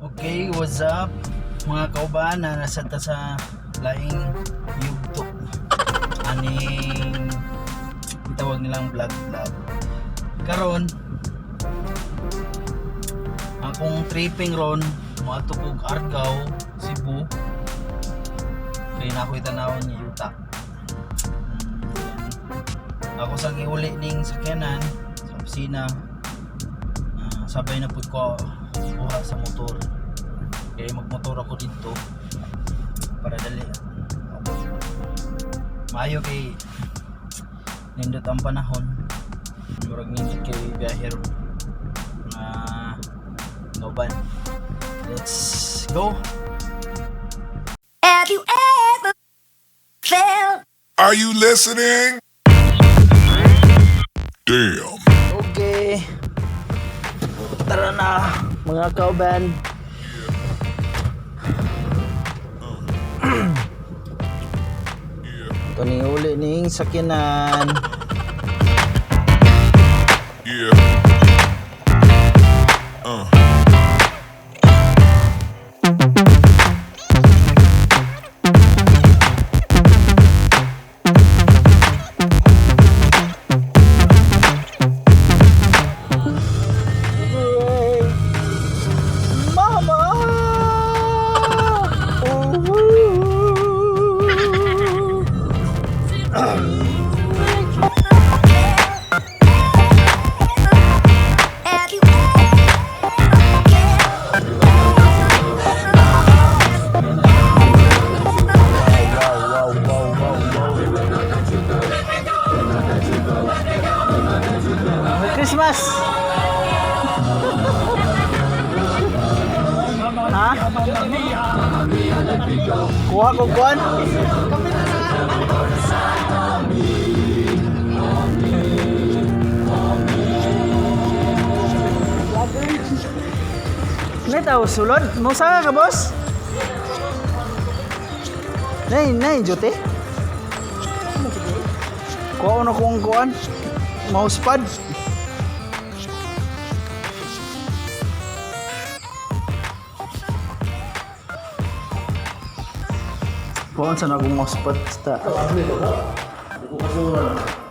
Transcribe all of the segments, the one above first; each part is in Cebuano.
Okay, what's up, mga kauban na nasa ta sa laing yugto aning itawag nilang vlog vlog karon. Akong tripping ron, moadto kog Argao, Cebu, kay na ako'y tanawon ni yuta. Ako sang iuli ning sakyanan sa opisina. Ah, sabay na pud ko kuha sa motor kaya magmotor ako dito para dali maayo kay nindot ang panahon, murag nindot kay biyahe ron na kauban. Let's go. Have you ever felt Are you listening? Damn. Okay, tara na, mga kauban. Ito ni uli ning sakyanan. Yeah. Mama! Have you ever Merry Christmas! Ha? Kuha ko kuan? Nay tao sulod? Mo ka, boss? Nay, nay, jote? Kuha na kong kuan. Mousepad. Kuhaan sa akong mousepad ta. Have you Have you ever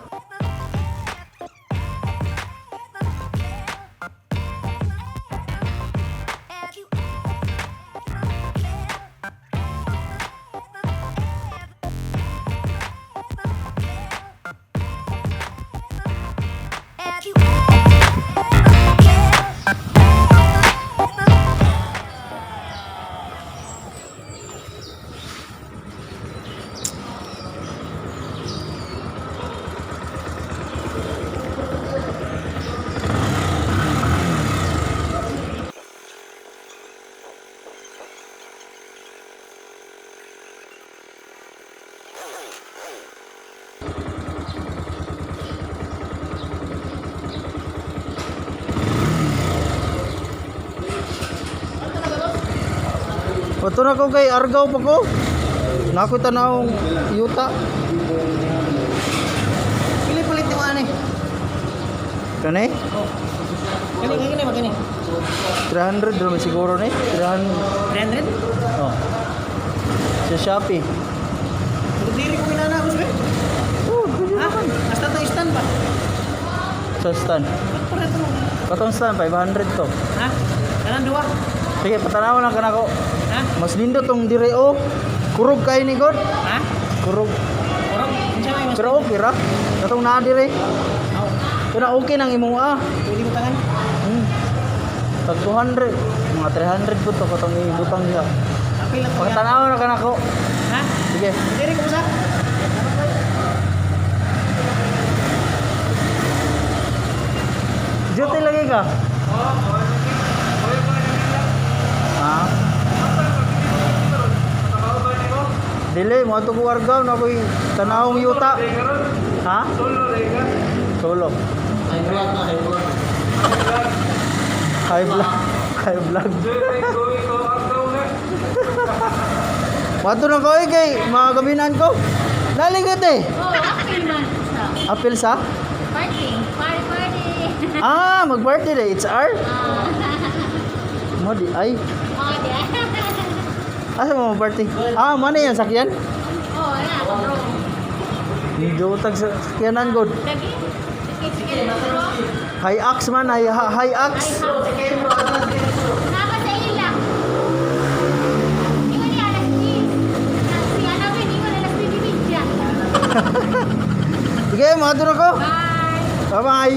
Pato na ko kay Argao pa ko. Nakoy tanawong yuta. Pili palit ni ani. Kani? Kani kani kani kani. 300 raman siguro ni. 300. 300? Oh. Sa Shopee. Pero diri ko inana boss be. Oh, pwede Ha? naman. Hasta to stand ba? Sa stand. Pare to. Katong stand, 500 to. Ha? Kanang duwa. Sige, patanaw lang kanako. Ha? Mas lindo tong dire oh. Kurog kay ni God. Ha? Kurog. Kurog. Unsa may mas? Pero okay ra. Katong naa dire. Aw. Pero okay nang imong ah. Pwede mo tangan. Tag 200, mga 300 po to katong ibutang diha. Apil lang ko. Pagtanaw na kanako. Ha? Sige. Diri ko sa. Duty lagi ka? Ha? Dili, mo ato ko Argao na ko'y tanawong yuta. Ha? Solo. High vlog. High vlog. Wato na ko eh, kay mga gabinan ko. Naligot eh. Oh, apil man sa Apil sa? party. Party, party. Ah, mag-birthday day. It's our. Ah. Mo di ay. Oh, di ay. Asa mo party? Ah, mana yan sakyan? Oh, ana bro. Medyo tag sa sakyanan god. Lagi. Sige, bro. High axe man, high axe. Napa sa ila. Ingon ni alas 10. Si Annabel, ingon alas 9:30. Sige, mga na ko. Bye. Bye-bye.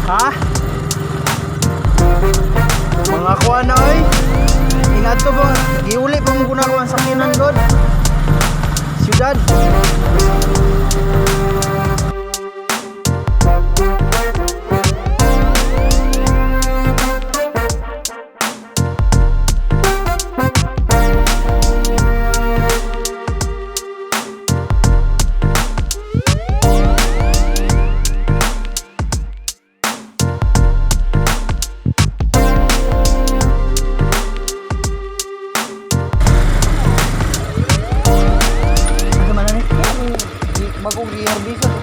Ha? Mga kuha na oy. Ingat to ba? Giuli pa mo kuna ko ang sakyanan god. Siyudad. Ano man ani? Bagong ERB sa. Ah.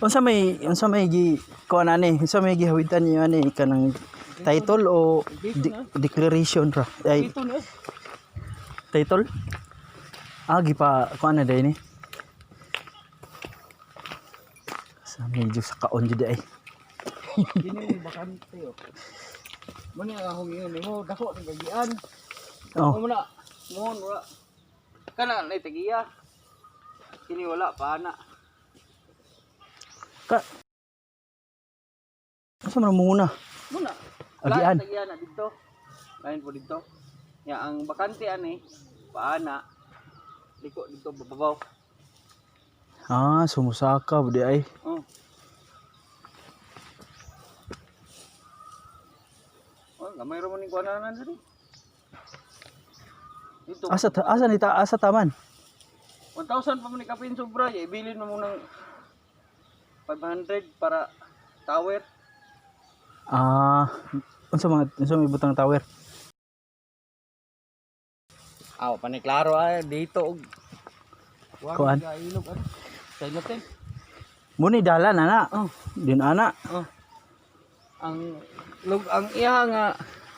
Unsa may gi kuan ani? Unsa may gihawitan niyo ani kanang title o declaration ra? Ay, Dito na eh. title? Ah, gipa kuan na day ni. Sa medyo sa kaon jud ay. Kini yung bakante oh. Muna ang akong ingon nimo, dako ng gagian. Oh. Mo na. Mo wala. Kana na tagiya. Kini wala pa na. Ka Asa man muna? Muna. Agian. Lain tagiya na dito. Lain po dito. Ya ang bakante ani paana. Liko dito babaw. Ah, sumusaka di ay. Oh. Oh, gamay ra man ning kuananan diri. Dito. Asa ni ta asa taman? 1,000 pa man ni kapin sobra, ya ibilin mo ng 500 para tower. Ah, unsa may butang tower? Aw, paniklaro ay dito og Kuan. Ilog ano. Sa ilotin. Muni dalan ana. Oh. Din ana. Oh. Ang lug ang iya nga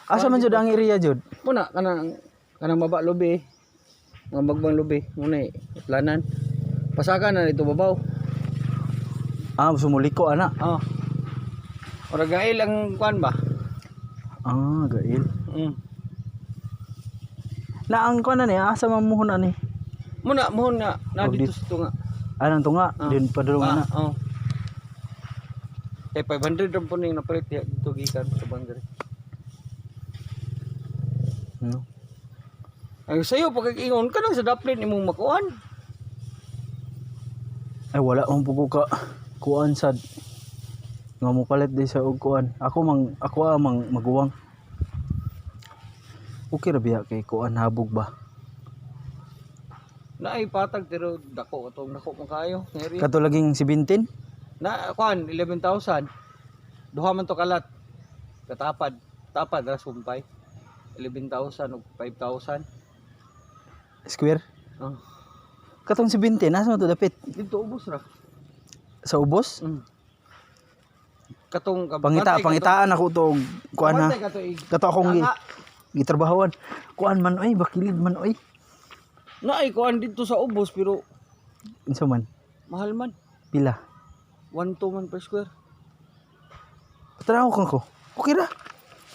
Asa man jud ang area jud? muna kanang kanang baba lubi. Mga bagbang lubi muna eh, planan. Pasaka na dito babaw. Ah, sumuliko ana. Oh. Ora gail ang kuan ba? Ah, gail. Na ang kuan na ni, asa man muhon ani? Muna mohon na na Og dito dit- sa tunga. Anong tunga? Ah. Din padulong Ah, ana. oh. Eh 500 ra po ning napalit diha dito gikan sa boundary. No. Ay sayo pag ingon ka nang sa daplin imong makuan. Ay wala man pugo ka kuan sad. Nga mo palit di sa og kuan. Ako mang ako ah, mang maguwang. Okay ra biya kay kuan habog ba? Naay patag pero dako atong dako man kayo. Ngeri. Kato laging 17. Na kuan 11,000. Duha man to kalat. Katapad. Tapad ra sumpay. 11,000 ug 5,000. Square. Oh. Katong 17 nasa man to dapit? Dito ubos ra. Sa ubos? Katong Pangita, bantay pangitaan ako to og kuan ha. Bantay kato ig. Kato akong Tanga. gitrabahoan. Kuan man oy, bakilid man oy. Naay kuan dito sa ubos pero Unsa man? mahal man. Pila? 1 2 man per square. Trabaho ko ko. Okay ra.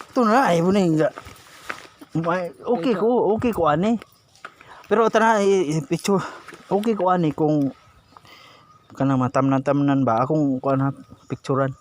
Ito na ay bunay nga. Okay ko ani. Pero tara picture. Okay ko ani kung kanang matamnan-tamnan ba akong kuan ha picturean.